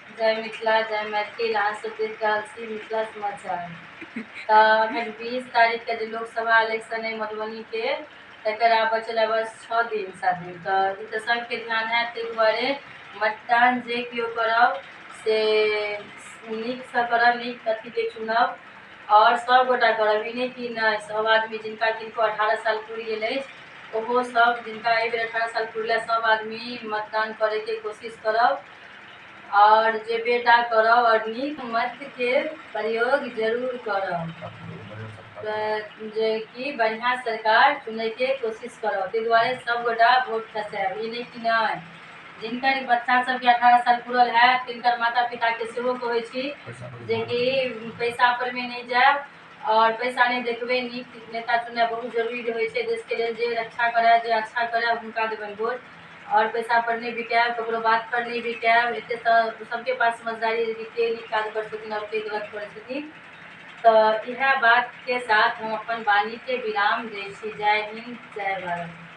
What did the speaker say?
जय मिथिला, जय मैथिल। अहाँ सब देख रहल छी मिथिला समाचार। तऽ एखन 20 तारीखके जे लोकसभा इलेक्शन अइ मधुबनीके, तकर आब बचल बस 6 दिन 7 दिन। तऽ ई तऽ सबके ध्यान हैत, ताहि दुआरे मतदान जे केओ करब से नीकसँ करब, नीक अथीके चुनब आओर सभगोटा करब। ई नहि कि नहि सभ आदमी जिनका किनको 18 साल पुरि गेल अछि, ओहो सब जिनका एहि बेर 18 साल पुरलै, सब आदमी मतदान करैके कोशिश करब आओर जे बेटा करब आओर नीक मतके प्रयोग जरूर करब, तऽ जे कि बढ़िआँ सरकार चुनैके कोशिश करब। ताहि दुआरे सभगोटा वोट खसायब। ई नहि कि नहि, जिनकर बच्चा सबके 18 साल पूरल हैत, तिनकर माता पिताके सेहो कहै छी जेकि पैसा परमे नहि जायब आओर पैसा नहि देखबै। नीक नेता चुननाइ बहुत जरूरी होइ छै देशके लेल। जे रक्षा करय, जे अच्छा करय, हुनका देबनि वोट आओर पैसा पर नहि बिकायब, ककरो बात पर नहि बिकायब। एते तऽ सबके पास समझदारी कि के नीक काज करै छथिन आओर के गलत करै छथिन। तऽ इएह बातके साथ हम अपन वाणीके विराम दै छी। जय हिन्द, जय भारत।